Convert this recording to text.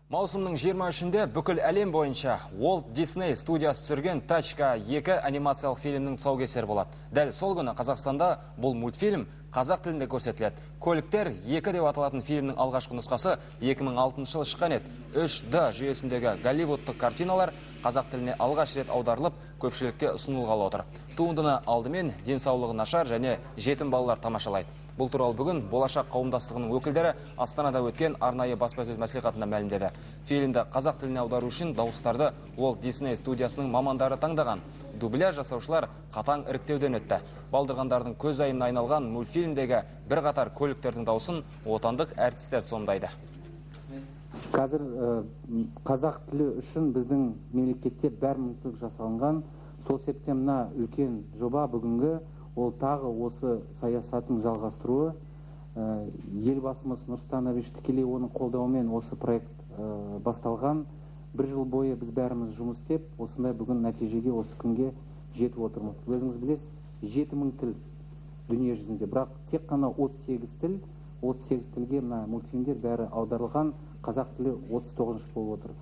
Маусымның 23-інде бүкіл әлем бойынша Walt Disney студиясы түсірген «Тачка 2» анимациялық фильмнің тұсаукесері болады. Дәл сол күні Қазақстанда бұл мультфильм қазақ тілінде көрсетіледі. «Көліктер 2» деп аталатын фильмнің алғашқы нұсқасы 2006 жылы шыққан еді. 3D жүйесіндегі голливудтық картиналар қазақ тіліне алғаш рет аударылып, көпшілікке ұсынылғалы отыр. Туындыны алдымен денсаулығы нашар және жетім балалар тамашалайды. Бұл туралы бүгін «Болашақ» қауымдастығының өкілдері Астанада өткен арнайы баспасөз мәслихатында мәлімдеді. Фильмді қазақ тіліне аудару үшін дауыстарды Walt Disney студиясының мамандары таңдаған. Дубляж жасаушылар қатаң іріктеуден өтті. Балдырғандардың көзайымына айналған мультфильмдегі бірқатар көліктердің даусын отандық әртістер сомдайды. Қазір қазақ тілі үшін біздің мемлекетте бәр мүмкіндік жасалынған. Сол себептен мына үлкен жоба бүгінгі ол тағы осы саясаттың жалғастыруы. Елбасымыз Нұрсұлтан Әбішевич тікелей оның қолдауымен осы проект басталған. Бір жыл бойы біз бәріміз жұмыс істеп, осындай бүгін нәтижеге, осы күнге жетіп отырмыз. Өзіңіз білесіз, 7000 тіл дүние жүзінде, бірақ тек қана 38 тіл, 38 тілге мына мультфильмдер бәрі аударылған, қазақ тілі 39 болып отыр.